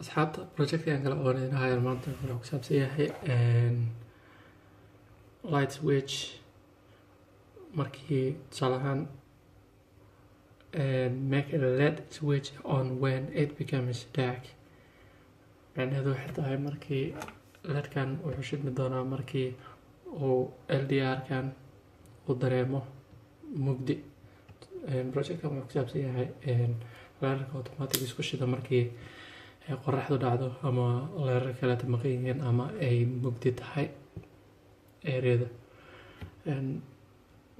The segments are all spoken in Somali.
Asxaabta, projectkan kale oo idin hayo maanta wuxuu ku saabsan yahay light switch. Markii tusaale ahaan, make a LED switch on when it becomes dark. Macnaheedu waxay tahay markii ledkan wuxuu shidmi doonaa markii uu LDR kan uu dareemo mugdi. Projectkan wuxuu ku saabsan yahay leerarka automatic isku shida markii ay qoraxdu dhacdo ama leerar kaleeta maqan yihiin ama ay mugdi tahay areada.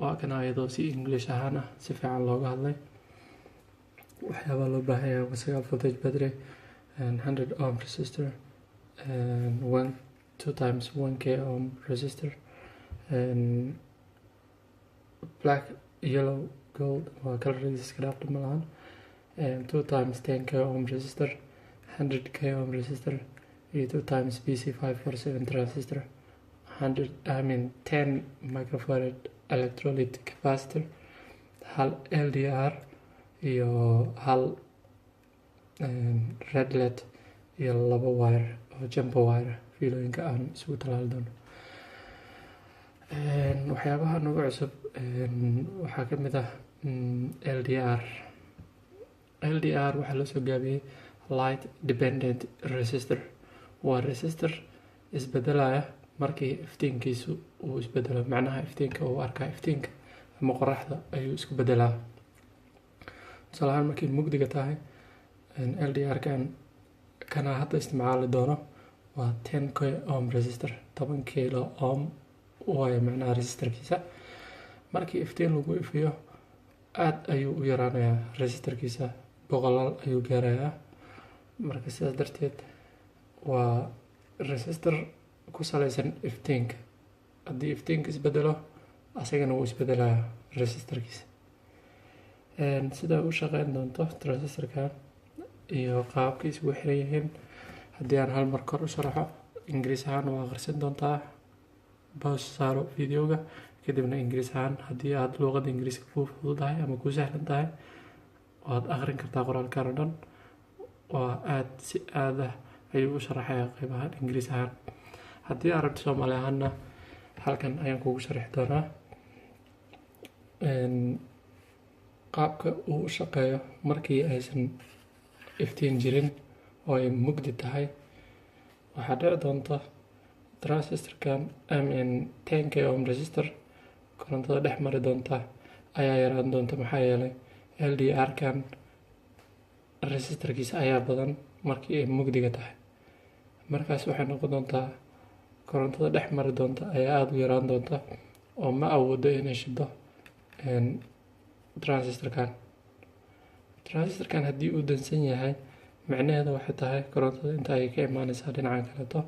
Waa kana iyadoo si English ahaan ah si fiican looga hadlay. Waxyaabaa loo baahan yahay waa 9 voltage battery, 100 ohm resistor, one two times 1K ohm resistor, black, yellow, gold waa coloradiisa, iska dhaaf, dhib ma lahan, 2 times 10K ohm resistor, 100K ohm resistor iyo 2 times BC547 transistor, 100, I mean 10 microfarad electrolyte capacitor, hal LDR iyo hal red LED iyo laba wire oo jumper wire, fiilooyinka aan isugu talaali doono. Waxyaabaha nagu cusub waxaa ka mid ah LDR. LDR waxaa loo soo gaabiyey light dependent resistor. Waa resistor isbedelaya markii iftiinkiisu uu isbedelo, macnaha iftiinka uu arkaa, iftiinka ama qoraxda ayuu isku bedelaa. Tusaale ahaan, markay mugdiga tahay, LDR kan kana hadda isticmaali doono waa 10K ohm resistor, 10 kilo ohm waayo macnaha resistorkiisa. Markii iftiin lagu ifiyo, aad ayuu u yaraanayaa resistorkiisa, boqolaal ayuu gaarayaa. Marka sidaas darteed waa resistor ku saleysan iftiinka. Haddii iftiinka isbedelo, asagana wuu isbedelayaa resistorkiisa. Sida u shaqeyn doonto transistorkan iyo qaabka isugu xiran yihiin haddii aan hal mar kor u sharaxo, Ingiriis ahaan waa akhrisan doontaa. Pause saaro videoga, kadibna Ingiriis ahaan, haddii aad luuqadda Ingiriiska kuu fududahay ama kuu sahlan tahay, waad akhrin kartaa qoraalkan oo dhan. Waa aad si aad ah ayuu u sharaxayaa qeybahan Ingiriis ahaan. Haddii aad rabto Soomaali ahaanna, halkan ayaan kugu sharixi doonaa qaabka uu u shaqeeyo. Markii aysan iftiin jirin oo ay mugdi tahay, waxaa dhici doonta transistorkan, I mean 10K ohm resistor, korontada dhex mari doonta ayaa yaraan doonta, maxaa yeelay LDR kan resistorkiisa ayaa badan markii ay mugdiga tahay. Markaas waxay noqon doontaa korontada dhex mari doonta ayaa aada u yaraan doonta oo ma awoodo inay shido transistorkan. Transistorkan haddii uu dansan yahay, micnaheedu waxay tahay korontada inta ay ka imaaneysaa dhinacan kaleeto,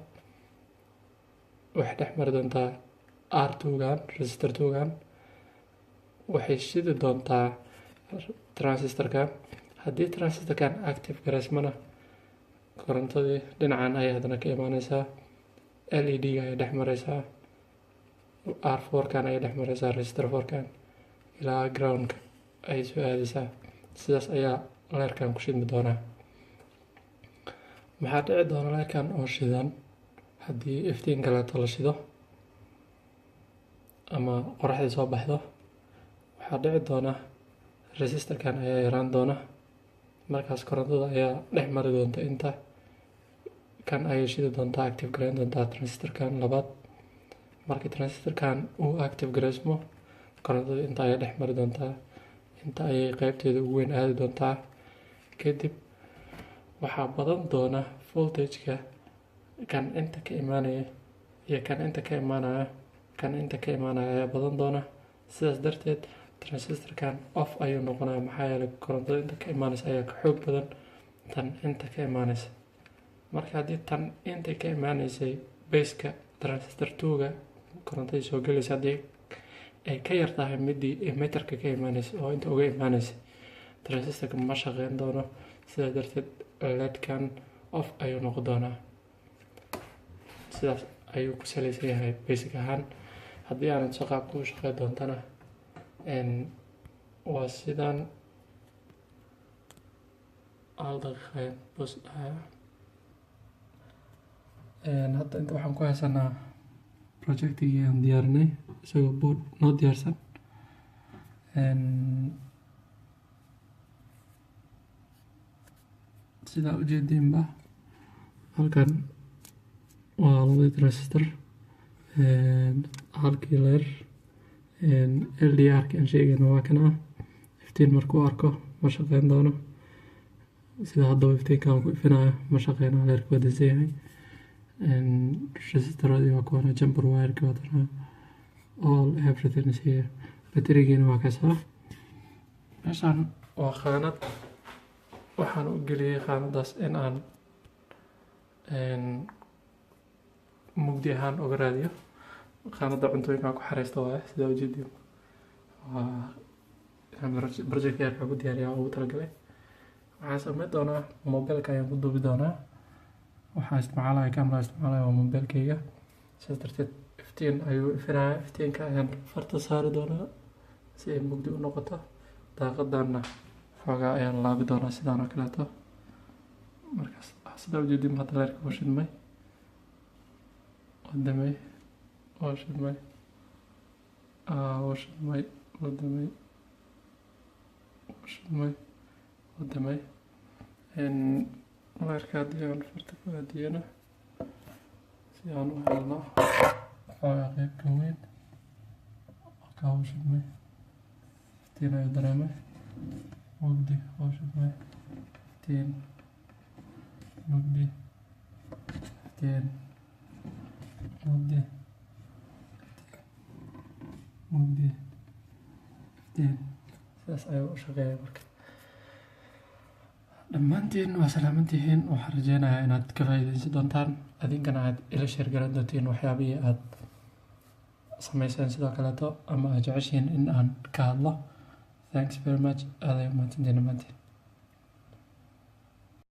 waxay dhex mari doontaa R two-gan, resistor two-gan, waxay shidi doontaa transistorkan. Haddii transistorkan active gareysmana, korontadii dhinacan ayay haddana ka imaaneysaa, LED-ga ayay dhex mareysaa, R four-kan ayay dhex mareysaa, resistor four-kan, ilaa groundka ayay soo aadeysaa. Sidaas ayaa leerkan ku shidmi doonaa. Maxaa dhici doona leerkan oo shidan haddii iftiin kaleeto la shido ama qoraxdii soo baxdo? Waxaa dhici doona resistorkan ayaa yaraan doona. Markaas korontada ayaa dhex mari doonta inta kan, ayay shidi doontaa, active gareyn doontaa transistorkan labaad. Markii transistorkan uu active gareysmo, korontada inta ayay dhex mari doontaa, inta ayay qeybteeda ugu weyn aadi doontaa. Kadib waxaa badan doona voltageka kan inta ka imaanaya iyo kan inta ka imaanaya. Kan inta ka imaanaya ayaa badan doona. Sidaas darteed transistorkan off ayuu noqonaya, maxaa yeelay korontada inta ka imaanaysa ayaa ka xoog badan tan inta ka imaanaysa. Marka haddii tan inta ka imaaneysay baseka transistor two-ga, korontadii soo gelaysa, haddii ay ka yar tahay midii emitterka ka imaaneysa oo inta uga imaaneysa, transistorka ma shaqeyn doono. Sidaas darteed ledkan off ayuu noqon doonaa. Sidaas ayuu ku saleysan yahay basic ahaan. Haddii aanad soo qaabka u shaqeyn doontana waa sidan. Hal daqiiqa ayaan pause dhahaya. Hadda inta waxaan ku haysanaa projectigii aan diyaarinay, isagoo board noo diyaarsan. Sidaa ujeediinba, halkan waa labadii transistor, halkii leer LDR ka aan sheegayna waa kana. Iftiin markuu arko ma shaqeyn doono. Sida haddaba iftiinkaan ku ifinayo ma shaqeynayo, leerka waa dansan yahay. Resistoradii waa kuwana, jumper wireki waa tana, all everything is here. Baterigiina waa kasaa. Meeshaan waa khaanad. Waxaan u geliyey khaanadaas in aan mugdi ahaan uga raadiyo. Khaanada cuntooyinkaan ku xareysto waaye. Sidaa ujeediin, waa project yarkaa ku diyaariyaa ugu talagalay. Waxaan sameyn doonaa, mobilka ayaan ku duubi doonaa. Waxaan isticmaalaya, camera isticmaalaya waa mobilkayga. Sidaas darteed iftiin ayuu ifinaya. Iftiinka ayaan farta saari doonaa si ay mugdi u noqoto. Daaqadanna xoogaa ayaan laabi doonaa, sidaan oo kaleeto. Markaas sidaa ujeedin, hadda leerka wuu shidmay, waa damay, waa shidmay, wuu shidmay, wuu damay, wuu shidmay, wuu damay. Leerka haddii aan farta ku aadiyana, si aan u helno xoogaa qeybka weyn, kaa wuu shidmay, iftiin ayuu dareemay. Mugdi, wuu shidmay, iftiin, mugdi, iftiin, mugdi, mugdi, iftiin. Sidaas ayuu u shaqeeyaa. Marka dhammaantiin waa salaamantihiin. Waxaan rajeynayaa inaad ka faa'iideysan doontaan, adinkana aad ila share garan doontiin waxyaabihii aad sameyseen, sidoo kaleeto ama aad jeceshihiin in aan ka hadlo. Thanks very much. Aad ay umahadsantihiin dhammaantiin.